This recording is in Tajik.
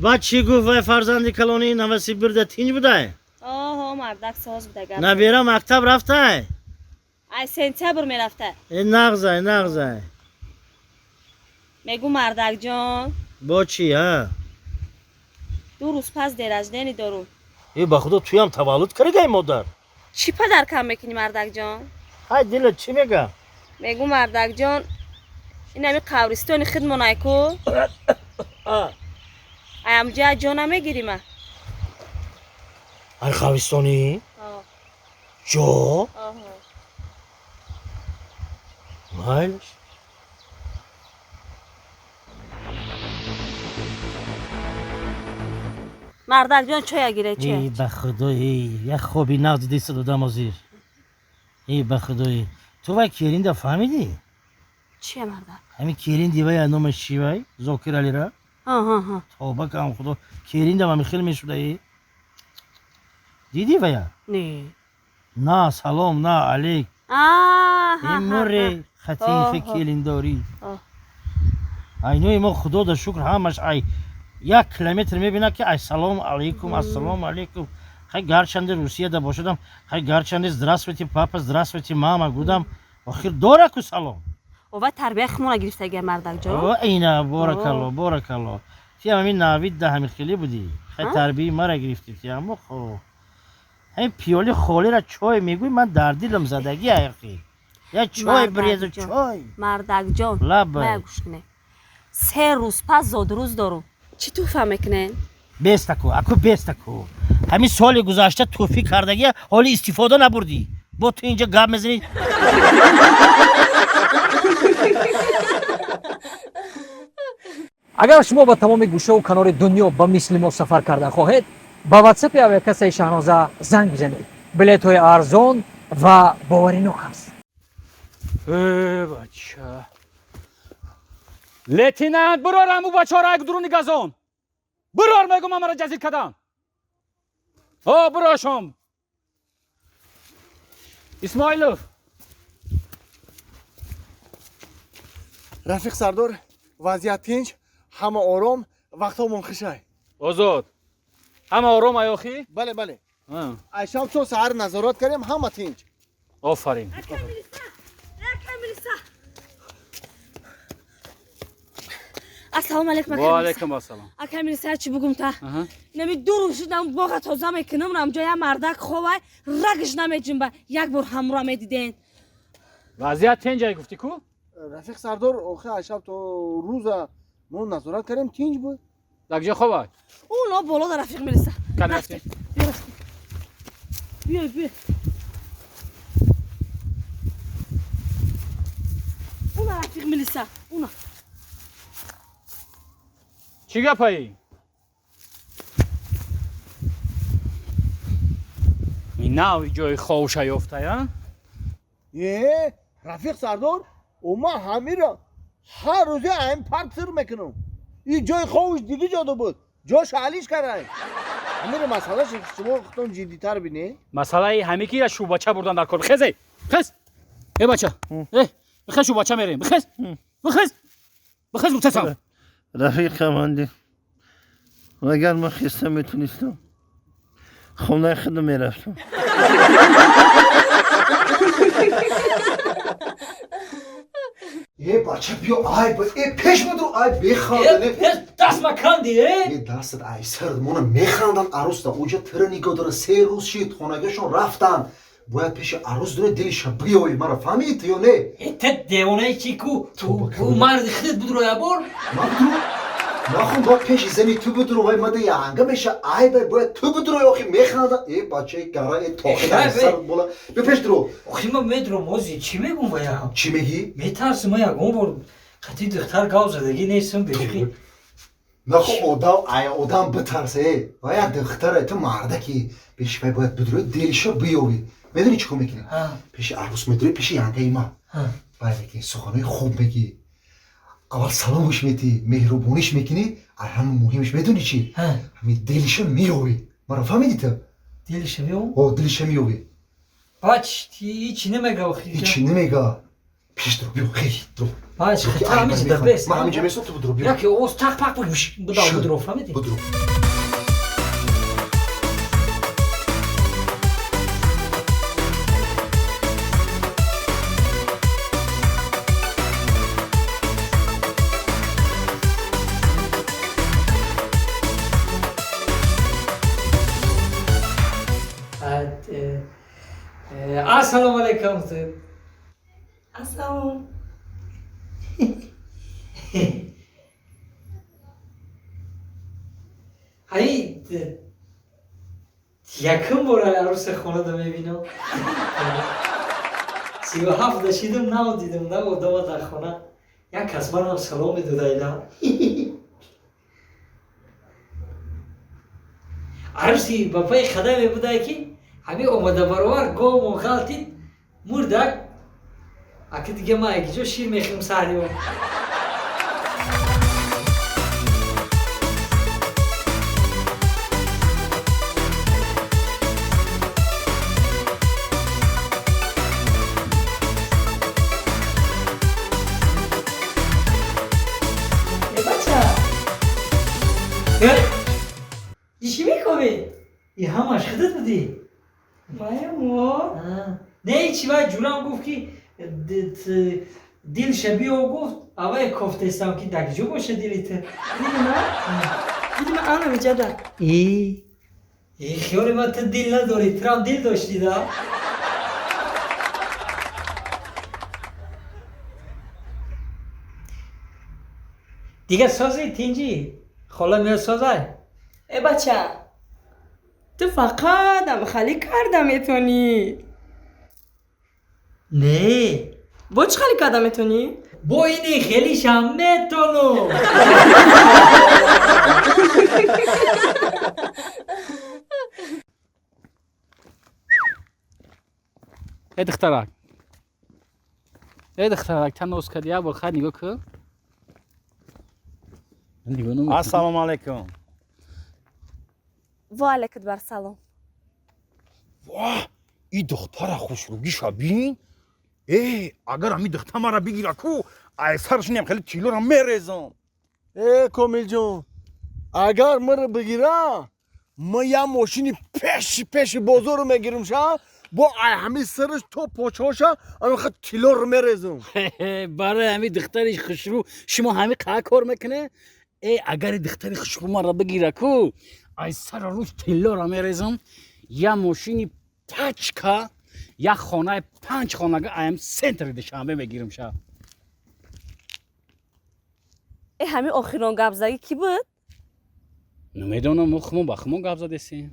Баъд чӣ гуфт вай фарзанди калонии Новосибирда тинҷ будай? Оҳо, мардак соз буда гап. Набера мактаб рафтай? Ай сентябр мерафта. Э, нағзай, нағзай. Мегӯ, мардакҷон. Бо чӣ, а? 2 рӯз пас день рождения дорум. Э, ба худо, туям таваллуд кардагай, модар? Чӣ падаркам мекунӣ, мардакҷон? Ҳай, дилат чӣ мега? Мегӯ, мардакҷон, ин ҳами қабристони хидмонай ку, ай амҷа ҷо намегирима? Ай қабристонӣ ҷо? Оҳо. Майлаш. Мардакҷон, чоя гире, чоя. Э, ба худо, э, як хоби нағз диса додам ҳозир. Э, ба худои, ту вай келинда фаҳмидӣ? Чия, мардак? Ҳамин келинди вай номаш чӣ, вай Зокир Алира. Ҳа. Тоба кам, худо, келиндам ҳами хел мешуда. Э, дидӣ вая? Не. На салом, на алейк. А. Э, море хатифи келиндорӣ. Айнои мо, худо да шукр, ҳамаш ай 1 километр мебинад, ки ай салому алейкум, ассалому алейкум. Хай, гарчанде Русияда бошадам, хай, гарчанде здравствуйте, папа, здравствуйте, мама гудам, охир дора ку салом. Ова тарбия химона гирифтагия, мардакҷон. О, ина, боракалло, боракалло. Тиам ҳамин навид да ҳамин хеле будӣ. Хай, тарбияи мара гирифтӣ тиамо. Хо, ҳамин пиёли холира чой мегӯй, ман дар дилам задагӣ аяқи я чой бирезу чой. Мардакҷон. Лаббай. Мая, гӯш кунед, 3 рӯз пас зодрӯз дорум, чӣ тӯҳфа мекунед? Бестаку, аку, бестаку. Ҳамин соли гузашта тӯҳфӣ кардагия ҳоли истифода набурдӣ, бо ту инҷа гап мезанӣ. Агар шумо ба тамоми гӯшаву канори дунё ба мисли мо сафар кардан хоҳед, ба ватсапи авиакассаи Шаҳноза занг бизанед. Билетҳои арзон ва боваринок аст. Э, бача, лейтенант, бирор ҳаму бачаҳоро як дуруни газон бирор, мегум, амара ҷазир кадан. О, бирошом, Исмоилов. Рафиқ сардор, вазъият тинҷ, ҳама ором, вақтҳомон хушай. Озод, ҳама ором аёхӣ? Бале, бале. Айшаб то саҳар назорат кардем, ҳама тинҷ. Офарин. Ака милиса, ассалому алайкум, ака. Ва алайкум ассалом. Ака милиса, чӣ бугум та, нами 2 рӯз шудам, боға тоза мекунам, рамҷо я мардак ховай, рагш намеҷунба, як бор ҳамро медиден. Вазъият тинҷай, гуфтӣ ку? Рафиқ сардор, охи айшаб то рӯза мо назорат кардем, тинҷ буд. Дар куҷо ховай? Уно боло да, рафиқ милиса. Кани рафтем. Биёй, биёй. Уна, рафиқ милиса, уна. Чӣ гапаи ин нави ҷои ховша ёфтая? Е, рафиқ сардор, ӯ ман ҳамира ҳар рӯзе ҳамин парк сир мекунам. Ин ҷои ховуш диги ҷода буд, ҷош алиш карай. Ҳамира масъалаш шумо худтон ҷиддитар бинед. Масъалаи ҳаме ки шӯбача бурдан дар кор. Бихезе, бихез, э бача, э, бихез, шӯбача мерем, бихез, бихез, бихез, гуфтасам. Рафиқ командир, агар ман хиста метунистам, хонаи худам мерафтам. Е, бача, биё, ай, е, пеш будро, ай, бехандан. Даст маканди, е? Е, дастат ай сар, мона механдан, арӯста уҷа тира нигоҳ дора, 3 рӯз шид, хонагашон рафтан. Бояд пеши арӯс дуре, дилиша биёй, мара фаҳмидӣ ту ё не? Е, те девонаи чӣ ку? Ку марди худат будро я бор? Ман будро? Нахун, бояд пеши зани ту будро, вай мада янга меша, ай, бай, бояд ту будро, охи механдан. Е, бачаи гара, е, тохи ай сар бола. Биё, пеш дуро. Охи ман медурам, ози чӣ мегум вая? Чӣ мегӣ? Метарсим, ман ягон бор қати духтар гав задагӣ нестам, бешухӣ. Наху, одам ай одам битарса, е, вай як духтара, ту мардаки, пеши вай бояд бидурӣ, дилиша биёвӣ. Медонӣ чӣ кор мекунӣ? Пеши арӯс медурӣ, пеши янгаи ман вай мекунӣ, суханои хуб мегӣ, аввал саломш метӣ, меҳрубониш мекунӣ, ай ҳама муҳимаш медонӣ чӣ? Ҳами дилиша меёвӣ. Мара фаҳмидӣ ту? Дилиша меёвам? О, дилиша меёвӣ. Бач, ҳичи намега охи? Ҳичи намега. Пеш дуро, биё, хей, дуро. Маш хата ҳамиҷа да бес. Ман ҳамиҷа месом, ту будро биё. Яке овоз тақ пақ будав будро, фаҳмидӣ? Будро. Ассалому алайкум. Ассалом. Ай, якум бор аруса хонада мебинам. 37 дашидам, нав дидам, нав одама дар хона. Як кас манам салом медодайда. Аруси ба паи қадаме будай ки ҳамин омада баровар говмон ғалтид, мурдак. Аки дига ман якиҷо шир мехӯрам саҳриё. Чӣ мекунӣ? И ҳамаш худат будӣ? Маямо. Не, чӣ вай ҷурам гуфт ки дилша биё гуфт, аввай кофтестам ки дар киҷо боша дили ту. Дили ман? Дили ман ана миҷада. И хиёли ман ту дил надорӣ, турам дил доштӣ да? Дига созӣ тинҷӣ? Хола меосозай? Э бача, ту фақат амхалӣ карда метонӣ. Не. Бо чӣ хали карда метонӣ? Бо ини хелишам метонам. Э духтарак. Э духтарак, та ноз кардӣ, як бор хайр нигоҳ кун. Ассалому алайкум. Ва алайкум бар салом. Воҳ, и духтара хушрӯгиша бин. Э, агар ҳамин духтар мара бигира ку, ай сараш нем хеле тиллоро мерезам. Э, Комилҷон, агар маро бигира, ман як мошини пеши пеши бозорро мегирам ша, бо ай ҳамин сараш то почоша ана тиллоро мерезам. Барои ҳамин духтари хушрӯ шумо ҳамин қаа кор мекунед? Э, агар духтари хушрӯ маро бигира ку, ай сара рӯз тиллоро мерезам, я мошини тачка, як хонаи 5 хонага аям центри Душанбе мегирам ша. Э, ҳамин охирон гапзагӣ кӣ буд? Намедонам, мо хумон ба хумон гап задесем.